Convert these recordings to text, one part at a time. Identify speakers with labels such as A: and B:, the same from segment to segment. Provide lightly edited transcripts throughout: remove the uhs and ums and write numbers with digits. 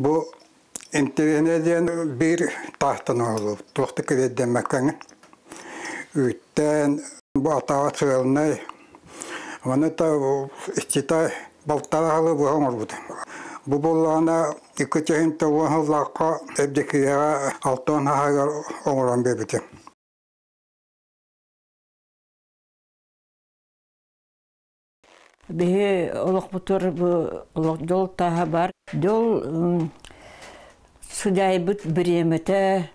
A: Бу интэриэһинэй диэн биир таастан оҥоһуллубут. Туох да кириэйдэммэккэ үүттээн бу атаҕа сыалынай Маны та иччитэ балтараа сылы быһа оҥорбут. Бу буоллаҕына икки чэһин уон сыллаахха Эбдикиэҕэ алтан хаһыгар оҥорон биэрбитим.
B: Биһи олохпутугар бу олох дьол тааһа бар. Дьол сыдьаайбыт бириэмэтэ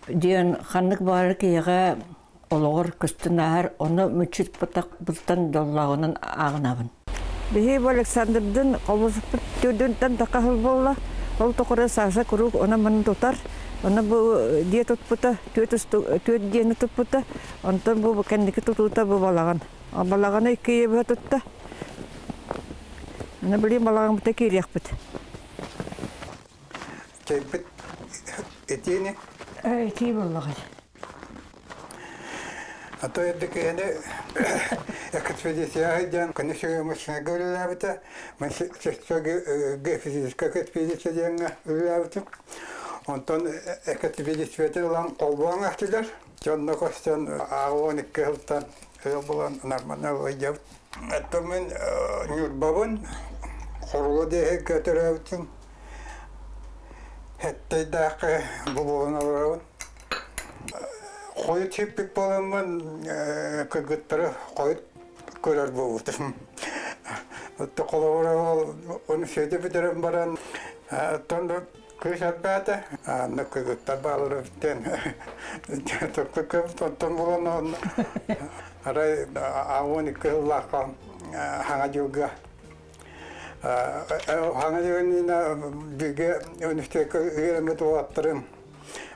B: диэн ханнык баҕарар киһиэхэ олоҕор көстөн ааһар, ону мүччүт бытах дьоллооҕунан ааҕынабын.
C: Биһи бу Александрдын хомуспут төрдүнтэн тахаһыл буолла. Ол тухары Саша куруук онон маны тутар. Ону бу дьиэ туппута, түөрт дьиэни туппута. Онтон бу кэнники тутуута бу балаҕан. Балаҕаны икки ийэ быһа тутта. Аны билигин балаҕаммыта киириэхпит.
A: Чэйбит итиини?
B: Итии буоллаҕай.
A: А то эрдикиһини экспедиция диэн конечный үлэлээбитэ. Мен геофизическая экспедиция диэҥҥэ үлэлээбитим. Онтон экспедицияты ылан холбоон ахтылар. Дьонно көстөн 82 сылтан ыал булан нормально ыйдьабыт. Оттон мин Ньурбабын Хорула диэһиккэ төрөөбүтүм. Хэттейдаахха бу буолан олоробун. Хойут сиппит буоламмын кыргыттары хойут көрөр буолбутум. Холобура ол оны сөйдө бүтэрэн баран оттон кыыс элбээтэ, анна кыргыттар бааллар эбиттэн оттон булан арай 12 сыллаахха хаҥа дьылга хаҥа дьылына бигэ университекка үөрэммит уолаттарым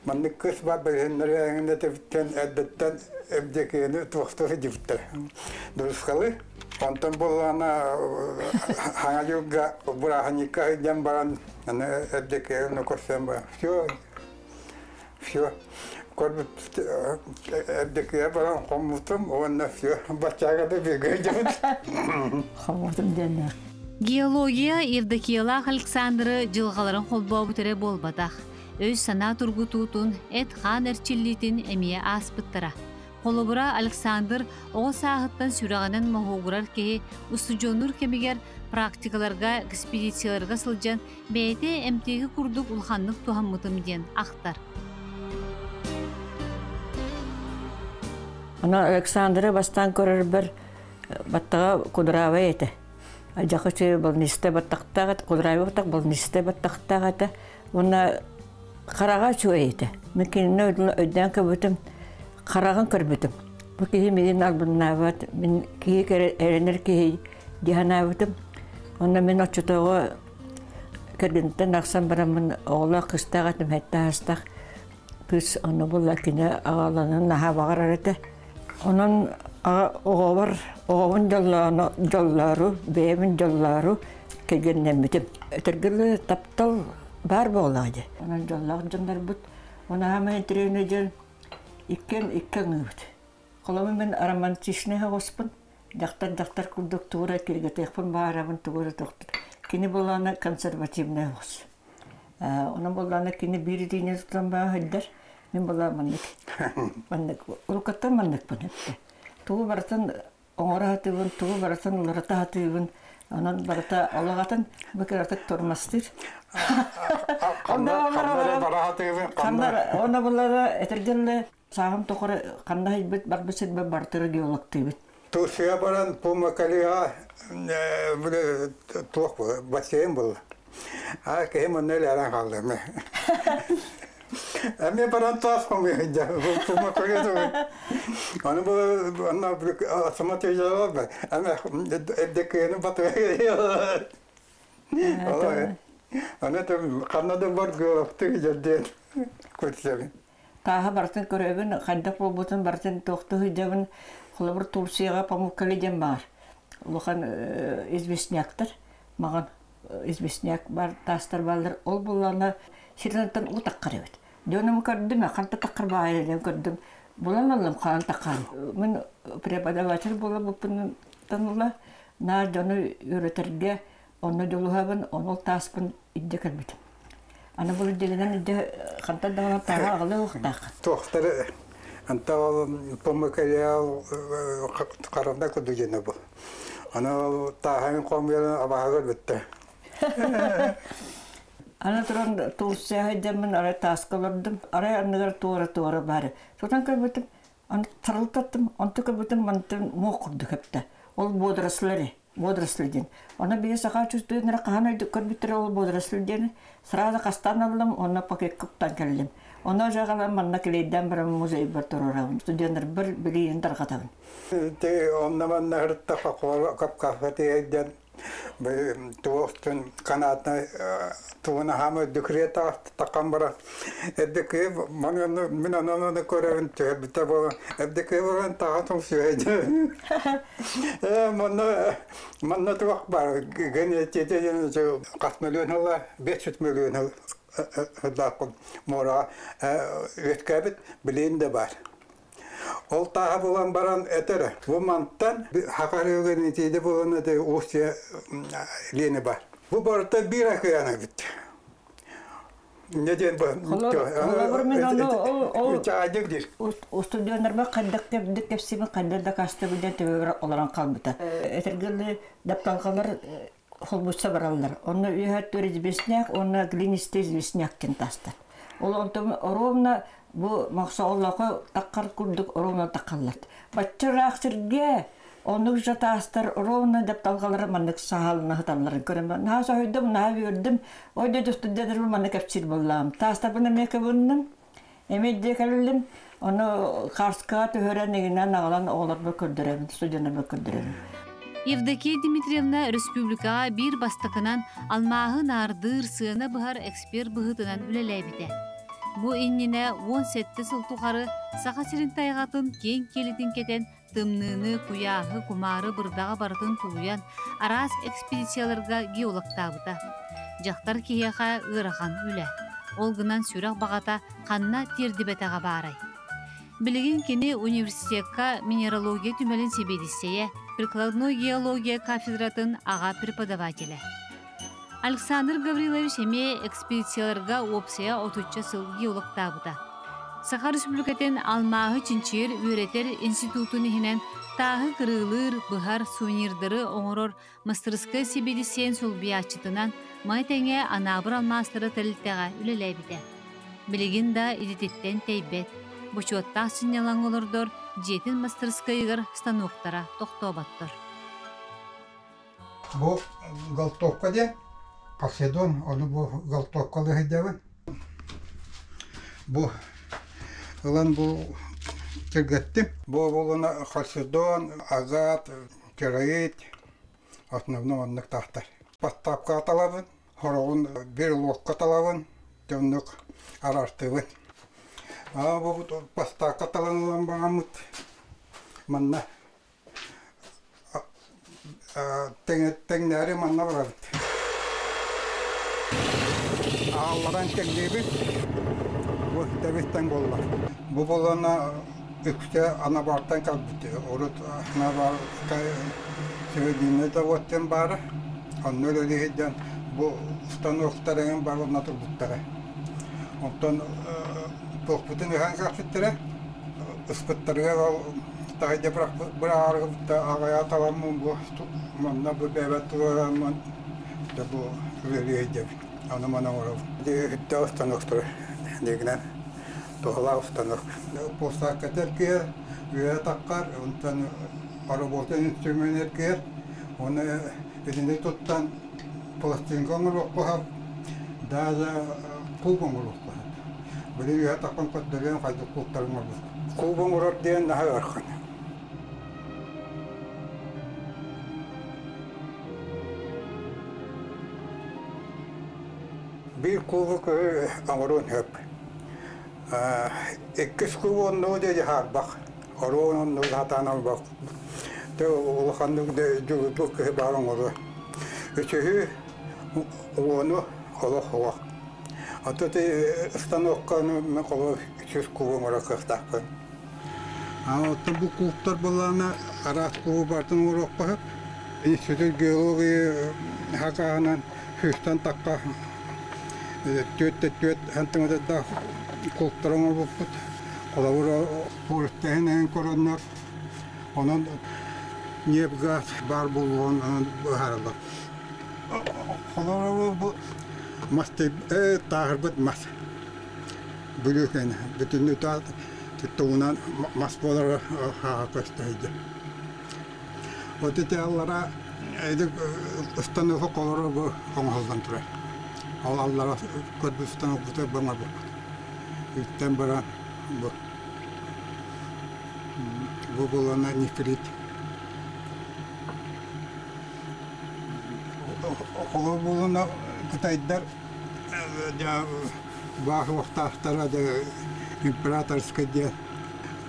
A: маннык кыс бар бэлиһиннэри эҥин эрдэттэн эбдиэкийэни туохтуу сылдьыбыттар дурускалы онтон буоллаҕына хаҥа дьылга бырааһынньыкка сылдьан баран аны эбдиэкийэни көрсөн баран все все көрбүт эбдиэкийэ баран хоммутум уонна все баччаага да бииргэ сылдьабыт.
B: Хоммутум диэннээх.
D: Геология Евдокиялаах Александры дьылҕаларын холбообут эрэ буолбатах. Өй-санаа тургутуутун, эт-хаан эрчиллиитин эмиэ ааспыттара. Холобура, Александр оҕо сааһыттан сүрэҕинэн моһуогурар киһи устудьуоннуур кэмигэр практикаларга, экспедицияларга сылдьан бэйэтэ эмтиэги курдук улаханнык туһаммытым диэн ахтар.
B: Аны Александры бастаан көрөрбөр баттаҕа кудравай этэ. Дьахачы балниста баттахтаах этэ, кудравай баттах балниста баттахтаах этэ. Уонна хараҕа үчүгэй этэ. Мин кинини өйдөөн көрбүтүм, хараҕын көрбүтүм. Бу киһи миигин албыннаабат, мин киһи эрэнэр киһи дии санаабытым. Онно мин оччотооҕу кэргэнтэн тахсан бараммын оҕолоох кыстаах этим, сэттэ аастаах кыыс онно буолла кини аҕаланан наһаа баҕарар этэ. Онон оҕобор оҕобун дьоллоору, бэйэбин дьоллоору кэргэннэммитим. Өтөргө таптал баар буоллаҕа дии. Онон дьоллоох дьоннорбут унаһаама интэриэһинэй дьон иккиэн икки аҥыыбыт. Холобур мин романтичнай оҕуспун, дьахтар-дьахтар курдук тугу эрэ киргэтиэхпин баҕарабын, тугу эрэ тохтор. Кини буоллаҕына консервативнай оҕус. Онон буоллаҕына кини биир илиини тутан баа сылдьар, мин буоллаҕа маннык маннык уруккаттан манныкпын эттэ. Тугу барытын оҥоро сатыыбын, тугу барытын уларыта сатыыбын. Онон барыта олох атын бу кыратык тормозтыыр. Онно буллара этэргэнлэ сааһым тухары ханна иһийбит барбыт сирбэр бартыра геологтыыбыт.
A: Турцияга баран Пумакалига туох бассейн буолла. А киһим онно илээрэн хаалла. Эмиэ баран таас хомуйа Пумакалига Аны бу анна самотежа эме эбдеккени батыга Аны ханна да бар геологты жерден көрсөбүн.
B: Тааһа барытын көрөбүн, хайдах буолбутун барытын туохтуу сылдьабын. Холобур, Турцияҕа Памуккале диэн баар. Улахан известняктар, маҕан известняк бар, таастар бааллар. Ол буллаҕына сиртэн уу таххар эбит. Дьонум көрдүм, ханта таххар баайа диэн көрдүм. Булан ыллым, хаан таххан. Мин преподаватель буолабыппын ыла, наар дьону үөрэтэргэ онно дьулуһабын, онол тааспын илдьэ кэлбитим. Аны бұл дегенен де хантан даҕаны тааҕа аҕалыа уохтааххын.
A: Туохтары анта ол помыкалиал харанда курдук дьиэнэ бу. Аны ол тааһын хомуйан абаһыгар бүттэ.
B: Аны туран Турция сылдьаммын арай тааска олордум. Арай анныгар туора-туора баары. Сотон көрбүтүм, аны тарылтаттым, онту көрбүтүм мантан муох курдук эптэ. Ол водорослары, водоросли диэн. Оны бие саха чувствует хаһан көрбүттэрэ ол водоросли диэн. Сразу хастан аллым, онно пакетка уктан кэллим. Онно жагалан манна клейден баран музейбар турарабын. Студенттар билиин тарҕатабын.
A: Те онно манна ырыттаха капкафа тиэйден туохтун канаатна тугуна хаама декрета такан бара эддеке маны мин ананы көрөбүн түһэрбитэ буолан эддеке болан таға тум сүһэйде э манна манна туох бар генетите қас миллион хыла 500 миллион хылдааккын мора өткәбит билин де бар. Ол тааһа булан баран этэрэ. Бу мантан хакарыгын итиде булан эте Устья лени бар. Бу барыта бир акыяна бит. Не ден бу?
B: Холобур мен аны ол
A: Чаадык дир.
B: Устудионнарга кайдак деп кепсиме кайда да касты билен төбөгөр олорон калбыта. Этергелли дапталгалар холбуса бараллар. Онно үйәттөр известняк, онно глинистый известняк кен тастар. Ол онтон ровно бу мақсаоллақы таққар курдук ровно таққаллар. Баччыраах сирге оннук жатаастар ровно деп талгалары маннык саалына хаталларын көрөм. Наха сойдум, наха көрдүм. Ойдо студенттер маннык кепсир боллам. Таастар буна меке буннум. Эмедде кэллим. Оны Карска төһөрөн эгинен агалан оҕолорбор көрдөрөмүн, студенттарбар көрдөрөмүн.
D: Евдокия Дмитриевна республикаҕа биир бастакынан алмааһы наардыыр сыана быһар эксперт быһыытынан үлэлээбитэ. Бу иннинэ 17 сыл тухары Саха сирин тайҕатын киэҥ киэлитин кэтэн тымныыны, куйааһы, кумаары бырдаҕа барытын тулуйан араас экспедицияларга геологтаабыта. Дьахтар киһиэхэ ыарахан үлэ. Ол гынан сүрэх баҕата ханна тиэрдибэтэҕэ баарай. Билигин кини университекка минералогия түмэлин сэбиэдиссэйэ, прикладной геология кафедратын аҕа преподавателэ. Александр Гаврилович эмиэ экспедицияларга уопсайа отучча сыл геологтаабыта. Саха Республикатын алмааһы чинчийэр үөрэтэр институтун иһинэн тааһы кырыылыыр, быһар, сувенирдары оҥорор мастарыскыай сэбиэдиссэйин солбуйааччытынан маны тэҥэ Анаабыр алмаастара тэрилтэҕэ үлэлээбитэ. Билигин да идэтиттэн тэйбэт, бочуоттаах сынньалаҥ олордор дьиэтин мастарыскыайыгар станоктара тохтооботтор.
A: Бу голтовка диэн Халседон, ону бу голтовкалыы сылдьабын. Бу ылан бу кэргэттим. Бу буолуна Халседон, Агат, Кераит, основном оннук таахтар. Подставкаҕа талабын, хороҕун бир луокка талабын, оннук араартыыбын. Аа бу поставка талан ылан бараммыт манна тэҥнээри манна барабыт. Аалларан тэҥниибит. Бу тэбиттэн буолла. Бу буолана үксэ Анабартан кэлбит. Урут Анабарскай сведение заводтан баара. Онно үлэлиһиддэн бу станоктарын бар онно турбуттара. Онтон туохпутун ыһан кэпситтэрэ. Ыспыттарыгар ол таһырдьа бырааҕаргыбытта аҕайа таламмын бу манна бу бэйэбэр туруораммын да бу үлэлиэ диэбит. Аны маны оҥоробут. Үрдээх станоктары дигинэн туһалаах станок. Постаакка эргийэр, үөһэ таххар, онтон работа инструмент эргийэр. Оны итини туттан пластинка оҥоруохха даже куб оҥоруохха Били үөһэ таххан көрдөрүөн хайдах кубтарын оҥорбут. Куб оҥорор диэн наһаа ыарахан. Биир кубу көһү оҥоруон сөп. Иккис кубу оннугу диэри хаарбах. Оруон оннугу сатаан албах. Те улаханнык дьулутук киһи баар оҥоруо. Үчүһү уону олох олох. Ото ти станокканы мен холо үчүс кубу оҥоро кыахтаахпын. Оттон бу кубтар буоллаҕына араас кубу барытын оҥоруохха сөп. Институт геологии хакааһынан сүүстэн тахха Түөрт түөрт сантиметрдаах култара оҥорбуппут. Холобур, пуорустаһын эҥин көрөннөр, онон ньиэп-гаас баар буолуон быһаараллар. Холобур, бу мас тааһырбыт мас. Бүлүүкэн бүтүннүү тугунан мас буолара хааҕа көстө сылдьар. Вот ити аллара станок холоро бу оҥоһуллан турар. Ол аллара көрбүт станокпутугар бу оҥорбуппут. Үттэн баран бу бу булана нефрит. Холор булуна кытайдар баах уохтаахтара императорскай диэн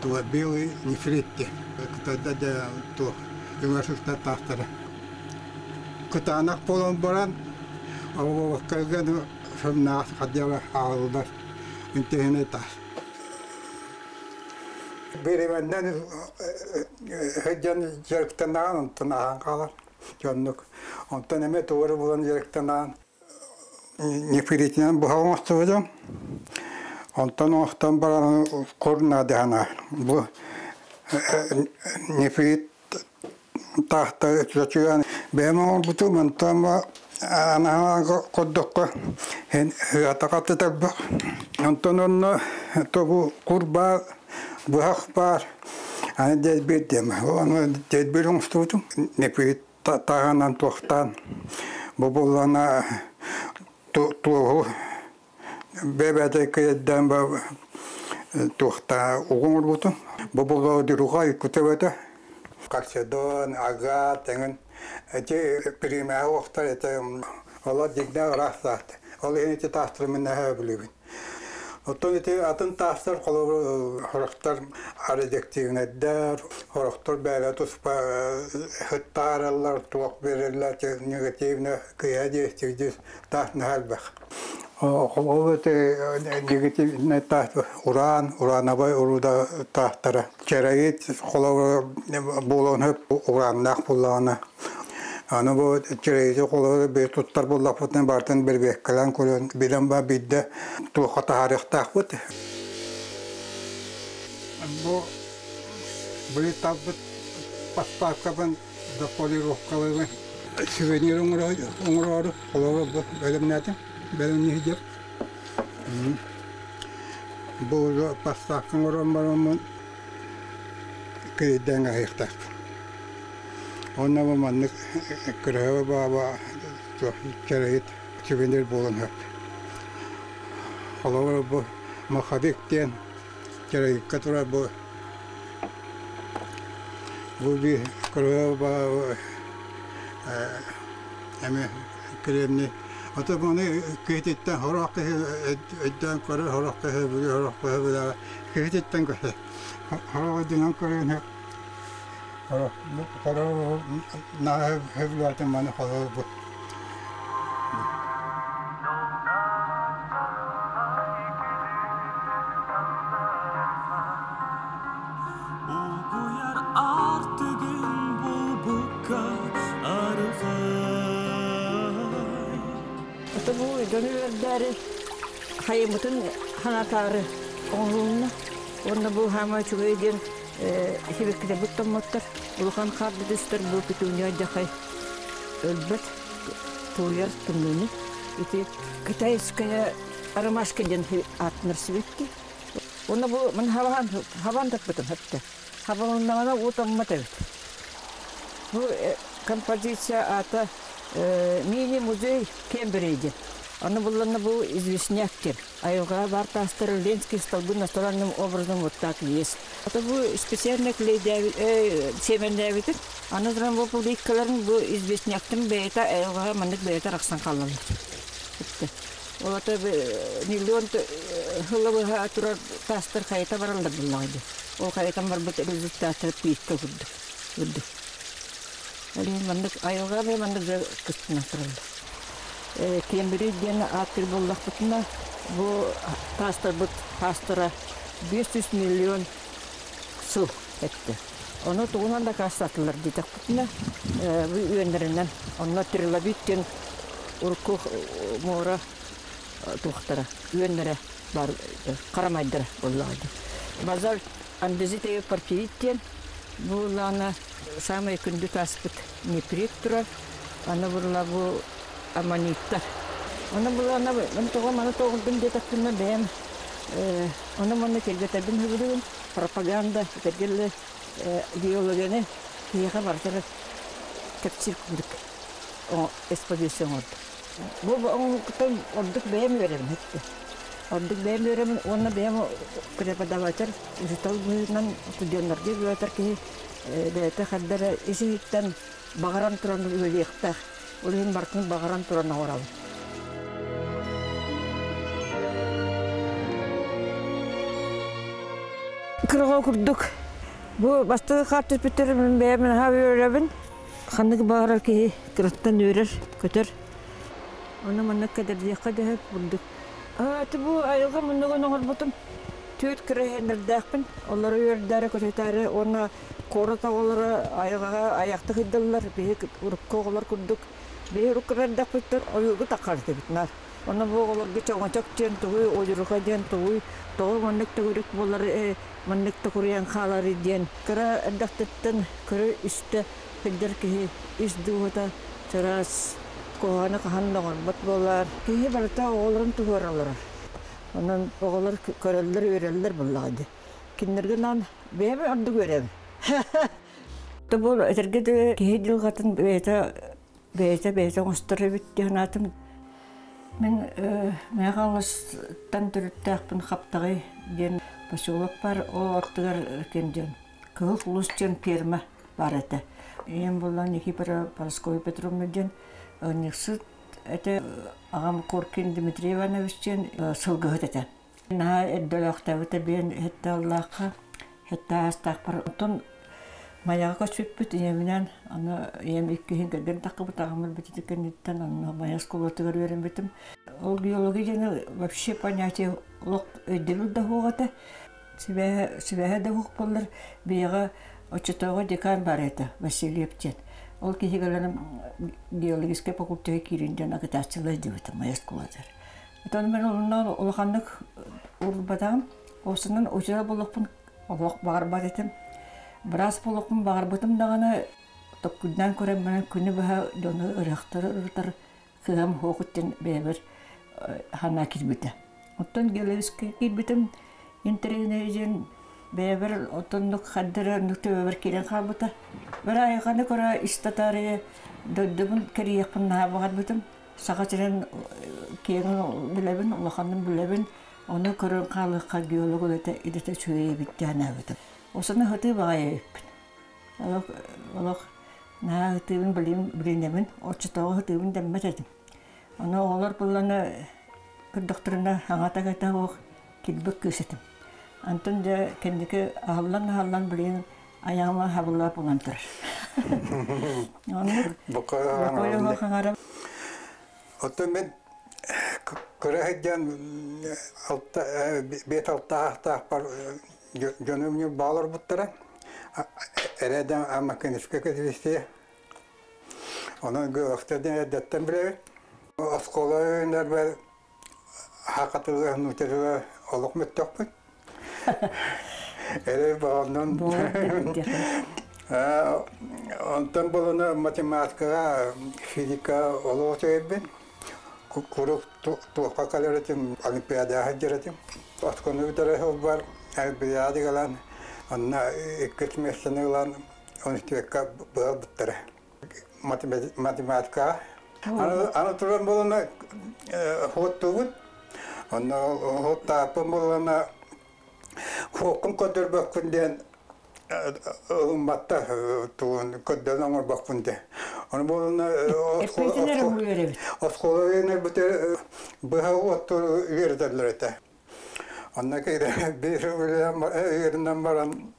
A: тула белый нефрит диэн кытайда дьэ туох үҥэр таахтара кытаанах буолан баран оҕолорго сымнаҕас хадьала аҕаллар интэһинэй таас бириэмэннэн сылдьан дьарыктанаҕын онтон аһаан хаалар дьоннук онтон эмиэ тугу булан дьарыктанаҕын Нефритинэн быһа оҥостубутум. Онтон оҥостон баран кур наадыһана. Бу нефрит таахта үчүгэн бэйэм оҥорбутум, онтон анаһаан курдукка атака тытарбах. Онтон онно тобу кур баар, быһах баар, аны дэлбир диэм. Ону дэлбир оҥостубутум. Нефрит таһынан туохтаан бу буллана туоһу бэбэтэ кыйдаан туохта угун урбутум бу булла дируга күтөбөтө Карседон, ага, тэҥин эти примэһэ уохтар эти олор дигнэ ыраастаахты ол иһин ити таастары мин наһаа билибин. Оттон ити атын таастар холобур сорохтор радиоактивнайдар, сорохтор бэйэлэрэ туспа сыттаараллар, туох биэрэллэр, негативно кыйа диэстигдис таас наһаа элбэх. Холобур ити негативнай таас уран, урановай урууда таастара. Чэрэгит холобур буолуон сөп ураннаах буоллаҕына. Аны бу чэрэйити холобур бэйэ туттар буоллахпытына барытын бэрбиэккэлээн көрөн билэн ба биирдэ туохха таһаарыахтаахпыт. Бу били талбыт поставкабын да полировкалыыбын сувенир оҥороору холобур бу бэлэмнээтим бэлэмниир Бу поставка оҥорон бараммын кыйдаан аһыахтаахпын. Онно бу маннык кыраһыба бааба чэрэһит сувенир буолан сөп. Холобур бу маховик диэн чэрэһиккэ турар бу бу биир кыраһыба бааба эмиэ кремний. Ото маны киһититтэн сорох киһи өйдөөн көрөр, сорох киһи билэр, сорох киһи билэр. Киһититтэн көһөр. Сорох өйдөнөн көрүөн сорох сорох наһаа сөбүлээтим маны холобур.
E: Угуйар артыгын булбукка арылхай.
C: Ото бу дьону үөрдээри хайымытын ханатаары оҥоһулунна. Уонна бу хаама үчүгэй диэн сибиккитэ томмоттор. Улахан хаар түстэр бу петуния дьахай өлбөт тууйар тымныыны. Ити китайская ромашка диэн ааттанар сибикки. Уонна бу мин хабахан хабан таппытым хөптө. Хабалыннаҕына уу томмот эбит. Бу композиция аата мини-музей Кембриджи. Аны булланна бу известняк диэн. Айылҕаҕа баар таастар Ленский столбы натуральным образом вот так есть. Это бу специально клейдээбит сиэмэннээбитин. Аны туран бу плиткаларын бу известняктын бэйэтэ айылҕаҕа маннык бэйэтэ арахсан хааллаллар. Ол ата миллион сыла быһа турар таастар хайата бараллар буллаҕа дии. Ол хайатан барбыт результаттара плитка курдук. Курдук. Ол иһин маннык айылҕа эмиэ маннык дьэ кыстынан тураллар. Кембридж диэн ааттыыр буоллахпытына, бу таастарбыт таастара 500 миллион сыл эттэ. Ону тугунан дакаастаатылар диэтэхпитинэ, бу үөннэринэн онно трилобит диэн урукку муора
B: туохтара, үөннэрэ бар харамайдара буоллаҕа. Базальт андезитовый порфирит диэн бу лаана самай күндү тааспыт нефрит турар. Аны бурла бу аммониттар. Оны булана мен тоҕо маны тоҕурдум диэтэхпинэ бэйэм ону манна киргэтэрбин сөбүлүүбүн. Пропаганда этэргэллэ геологияны киһиэхэ барытыгар кэпсиир курдук экспозиция оҥордум. Бу оҥоһуктан ордук бэйэм үөрэбин эттэ. Ордук бэйэм үөрэбин уонна бэйэм преподаватель, учуутал быһыытынан студеннарга үөрэтэр киһи бэйэтэ хардара ис-иһиттэн баҕаран туран үлэлиэхтээх. Ол иһин барытын баҕаран туран оҥоробун. Кырга курдук бу бастакы хаар түспүттэр мин бэйэм наһаа үөрэбин. Ханнык баҕарар киһи кыраттан үөрэр, көтөр. Ону маннык кэдэрдиэххэ дөһөп бурдук. Аты бу айылҕа муннугун оҥорбутум. Түөрт кыра иһэннэрдээхпин. Олору үөрдээри, көтүтээри уонна куорат оҕолоро айылҕаҕа айахтык ыйдаллар. Биһи урукку оҕолор курдук биһи урукку эрдэхпиттэн ойуурга таххар этибит наар. Онно бу оҕолорго чоҥочок диэн тугуй, удьурҕа диэн тугуй, тоҕо маннык төгүрүк буолар, маннык токуруйан хааларый диэн кыра эрдэхтиттэн көрө-истэ сылдьар киһи ис дууһата чараас, куһаҕаны хаһан да оҥорбот буолар. Киһи барыта оҕолорун туһугар олорор. Онон оҕолор көрөллөр, үөрэллэр буоллаҕа дии. Кинилэргэ анаан бэйэм ордук үөрэбин. Бу этэргэ да киһи дьылҕатын бэйэтэ бэйэтэ бэйэтэ оҥостор эбит дии санаатым. Мин Мэҥэ Хаҥаластан төрүттээхпин Хаптаҕай диэн поселок бар, ол аттыгар ким диэн Кыһыл Сулус диэн ферма бар этэ. Ийэм буоллаҕа Никифорова Парасковья Петровна диэн ыанньыксыт этэ, аҕам Коркин Дмитрий Иванович диэн сылгыһыт этэ. Наһаа эрдэ өлөөхтөөбүтэ биэн сэттэ сыллаахха, сэттэ аастаахпар. Оттон Майаҕа көспүппүт ийэбинээн, аны ийэм иккиһин кэргэн таххыбыт, аҕам өлбүтүн кэнниттэн онно Майа оскуолатыгар үөрэммитим. Ол геология диэни вообще понятие олох өйдөбүл да суох этэ. Сибээһэ, сибээһэ да суох буоллар, биһиэхэ оччотооҕу декан баар этэ, Васильев диэн. Ол киһи кэлэн геологическай факультекка киирин диэн агитациялыы сылдьыбытым Майа оскуолатыгар. Оттон мин онно улаханнык уурбатаҕым. Уопсайынан учуутал буолуохпун олох баҕарбат этим. Быраас буолуохпун баҕарбытым даҕаны токкуйдаан көрөн баран күнү быһа дьону ырыахтары ырытар кыһам суох диэн бэйэбэр санаа киирбитэ. Оттон геологическай киирбитим интэриэһинэй диэн бэйэбэр отоннук хардары оннук төбөбөр киирэн хаалбыта. Бары айылҕаны көрө истэ таарыйа дойдубун кэрийиэхпин наһаа баҕарбытым. Саха сирин киэҥин билэбин, улаханын билэбин. Ону көрөн хаалыахха геолог үлэтэ идэтэ үчүгэй эбит диэн санаабытым. Осону сытыы баҕайы эбиппин. Олох, олох наһаа сытыыбын билинэбин, оччотооҕу сытыыбын дэммэт этим. Ону оҕолор буллана көрдөхтөрүнэ аҥата-аҥата суох килбик кыыс этим. Антон дьэ кэнники аһыллан-аһыллан билигин айаҕыма хабыллап булан турар. Оннук
A: Бокой
B: хаҥарам.
A: Оттон мен кыра сылдьан алта биэт алтаахтаахпар дьонум ньурбаҕа олорбуттара. Эрэдэн Амакинска кэтилистиэ. Онон геологтар диэн эрдэттэн билэбит. Оскуола үүнэрбэр хакатыга нууччатыга олох мөттөхпүт. Эрэй баҕаннан онтон булуна математикаҕа, физика олох үчүгэйбин. Курук туохха кэлэр этим, олимпиадаҕа сылдьар этим. Оскуоланы бүтэрэ сылбар олимпиада ылан, онно иккис миэстэни ылан университекка быһалбыттара. Математикаҕа. Аны туран буолана хуоттуубут. Онно хуоттааппын буолана хуоккун көрдөрбөккүн диэн ылымматта тугун көрдөрөн оҥорбоппун диэн. Ону буолана оскуола үөрэнэрбитэ быһа уотту үөрэтэллэр этэ. Онно биир үөрэнэн баран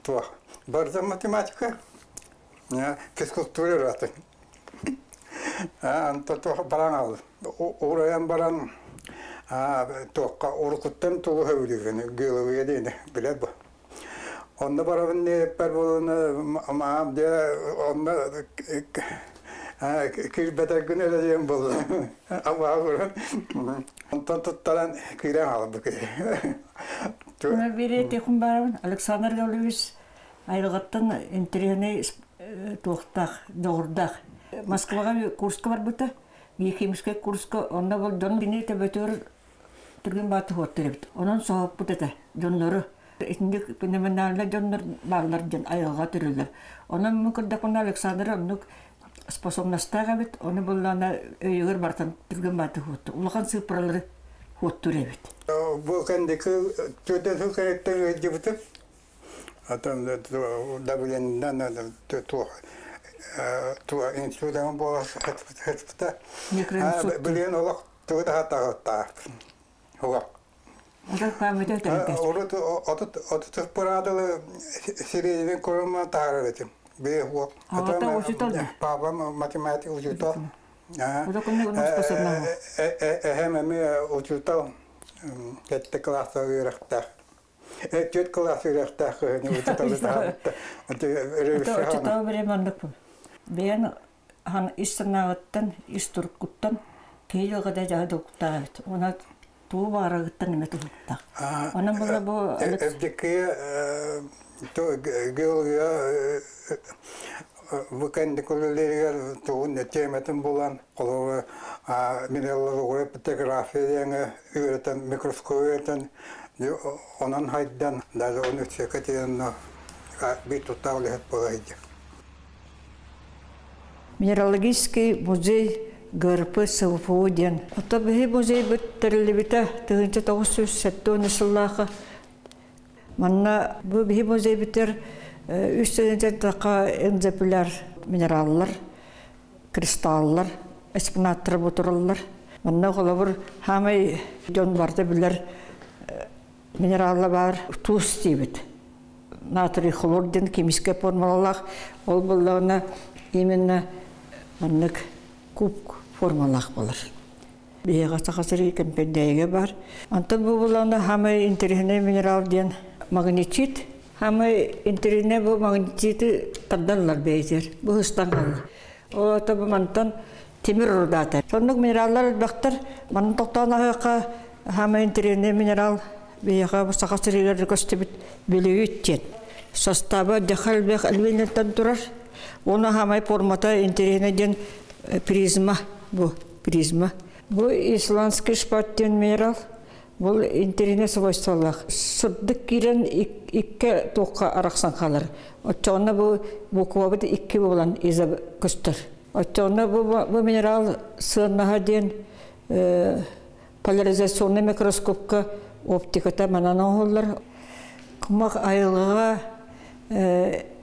A: туох барыта математика, физкультура ыратын. Онто туох баран ал урайан баран туохха урукуттан тугу сөбүлүүгүн геология диэни билэр бу. Онно барабын диэппэр буолуна маам дьэ онно Киирбэтэргин эрэ диэн буолла. Абааһы көрөн. Онтон туттаран киирэн хаалбыт.
B: Бири тихун барабын Александр Гаврилович айылҕаттан интэриэһинэй туохтаах, дьоҕурдаах. Москваҕа курска барбыта, биохимическай курска, онно был дьон кини төбөтүгэр түргэн бааты хуоттар эбит. Онон соһуппут этэ дьоннору. Итинник феноменальнай дьоннор бааллар диэн айылҕа төрүүллэр. Онон мин көрдөхпүнэ Александр оннук способностаах эбит, ону буллаана өйүгэр бартан түргэн бааты хуоттур. Улахан сыыппаралары хуоттур эбит.
A: Бу кэнники төрдөн сыл кэнниттэн ыалдьыбытым. Атын давлениенан туох инсулин буола сыппыта. Билигин олох тугу да хатаҕыттаахпын. Олох. Урут отут пыраадылы сириэдин курума таарар этим. Папам математик учуутал. Эһэм эмиэ учуутал кэтте класса үөрэхтээх. Түөрт кылаас үөрэхтээх кыһыны учууталы таһаарбытта.
B: Учуутал бире маннык бэйэн хан ис санааҕыттан, ис туруккуттан киһи дьылҕата дьаһы долгутаабыт. Она туу баарыгыттан эме туһуттаах. Онон була бу
A: Эбдиккие геология бу кэнникулэлэригэр тугун тиэмэтин булан холобура минералогия петрография диэҥэ үөрэтэн микроскоп үөрэтэн онон хайдан даже оны секретарь биир туттаах үлэһит буола сылдьар.
C: Минералогический музей ГРП СВФУ диэн. Ото биһи музейбыт тэриллибитэ 1970 сыллаахы. Манна бу биһи музейбитер үс тыһыынча таха экземпляр минераллар, кристаллар, экспонаттар бутураллар. Манна холобур хаамай дьон барда билэр минералла бар туус диибит. Натрий хлор диэн химическэй формулалаах. Ол буоллаҕына именно маннык куб формалаах болар. Биһиэхэ Саха сиригэр Кэмпэндээйигэ бар. Онтон бу буллаҕына хаамай интэриэһинэй минерал диэн магнетит. Хаамай интэриэһинэй бу магнетиты тардаллар бэйэтигэр. Бу ыстан хаалла. Ол ото бу мантан тимир рудата. Соннук минераллар элбэхтэр. Манна тохтоон аһыахха хаамай интэриэһинэй минерал биһиэхэ бу Саха сиригэр көстүбүт Бүлүүт диэн. Состава дьаха элбэх элбэниттэн турар. Уонна хаамай формата интэриэһинэй диэн призма бу призма. Бу исландский шпат диэн минерал. Бұл интэриэһинэй свойстволаах. Сырдык киирэн икки туохха арахсан хаалар. Оччоҕуна бу буквабыт икки буолан иза көстөр. Оччоҕуна бу, бу минерал сыаннаһа диэн поляризационный микроскопка оптиката манан оҥоһуллар. Кумах айылҕаҕа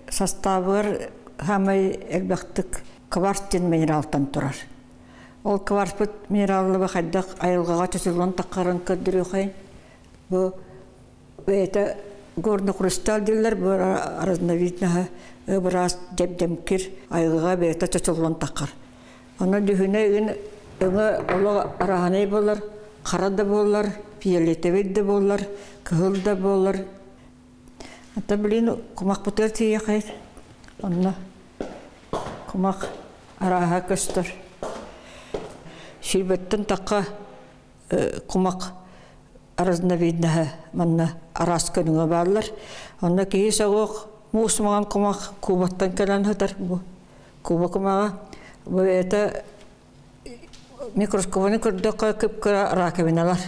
C: састаабыгар хаамай элбэхтик кварц диэн минералтан турар. Ол кварцпыт минераллыба хайдах айылҕаҕа чочуллан таххарын көрдөрүөхэй. Бу бэйэтэ горный хрусталь дииллэр, бу разновидноһа быраас дьэп-дьэҥкир айылҕаҕа бэйэтэ чочуллан таххар. Онон дьүһүнэ ыын өҥө олох араһанай буолар, хара да буолар, фиолетовый да буолар, кыһыл да буолар. Ата блин кумахпытыгар тиийэхэй. Онно кумах арааһа көстөр. Сүүрбэттэн тахха кумах разновидноһа манна араас көрүҥэ бааллар. Онно киһи соҕуох муус маҥан кумах кубаттан кэлэн сытар бу куба кумаҕа. Бу это микроскобunu көрдөххө кып-кыра раковиналар.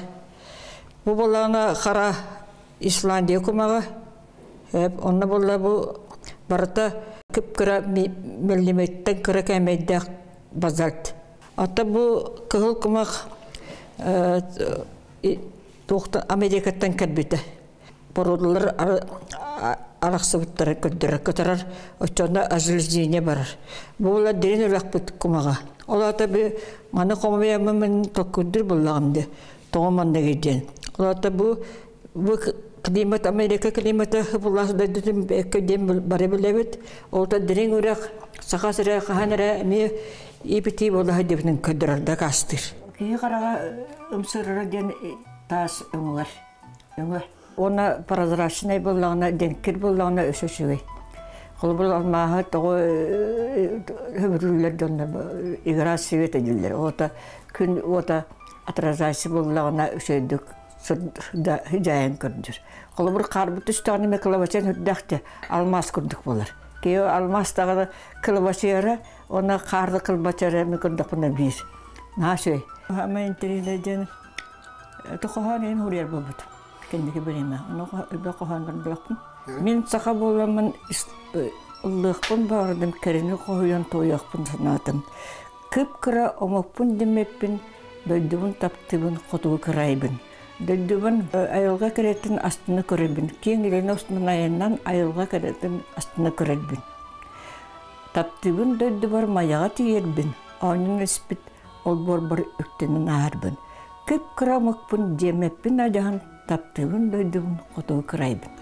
C: Бу буоллаҕына хара Исландия кумаҕа. Онно буолла бу барыта кып-кыра миллиметртэн кыра кээмэйдээх базальт. Ата бу кыһыл кумах туохтан Америкаттан кэлбитэ. Породалар арахсыбыттара көрдөрөр көтөрөр оччоно ожелезнение барар. Бу була дирин үрөхпүт кумаҕа. Ол ата би маны хомуйаммын мин токкурдур буллаҕым де. Тоҕо манныгы диэн. Ол ата бу бу климат Америка климата булаас дойдутун бэккэ диэн бары билэбит. Ол та дириҥ үрэх Саха сирэ хаһан эрэ эмиэ ипити буолаһа диэбитин көрдөрөр дакаастыыр.
B: Киһи хараҕа ымсыырара диэн таас өҥүгэр. Өҥө. Уонна прозрачнай буоллаҕына, дьэҥкир буоллаҕына өссө үчүгэй. Холобур алмааһы тоҕо хөбүрүүллэр дьоннор игра света дииллэр. Ота күн уота отражайся буоллаҕына үчүгэйдик дьайан көрдүр. Холобур хаарбыт түстэҕинэ эмэ кылабачыан үрдэхте алмаас курдук буолар. Киһи алмаас даҕаны кылабачыйара, уонна хаарды кылбачара эми көрдөхпүнэ биир. Наһаа үчүгэй. Ама интэриэһинэй диэн хоһоон иһин хуруйар буолбут. Кэнники бириэмэ. Ону элбэх хоһоон көрдөхпүн. Мин саха буоламмын ыллыахпын баҕардым, кэрэни хоһуйан туойуохпун санаатым. Кып-кыра омукпун дэммэппин, дойдубун таптыыбын, хотугу кыраайбын. Дойдубун айылҕа кэрэтин астына көрөбүн. Киэҥ илин устунан айаннан айылҕа кэрэтин астына көрөрбүн. Таптыыбын дойдубар майаҕа тиийэрбин, оонньоон испит олбуорбар үктэнэн ааһарбын. Кып-кыра омукпун диэмэппин адьаһын, таптыыбын дойдубун хотугу кырайбын.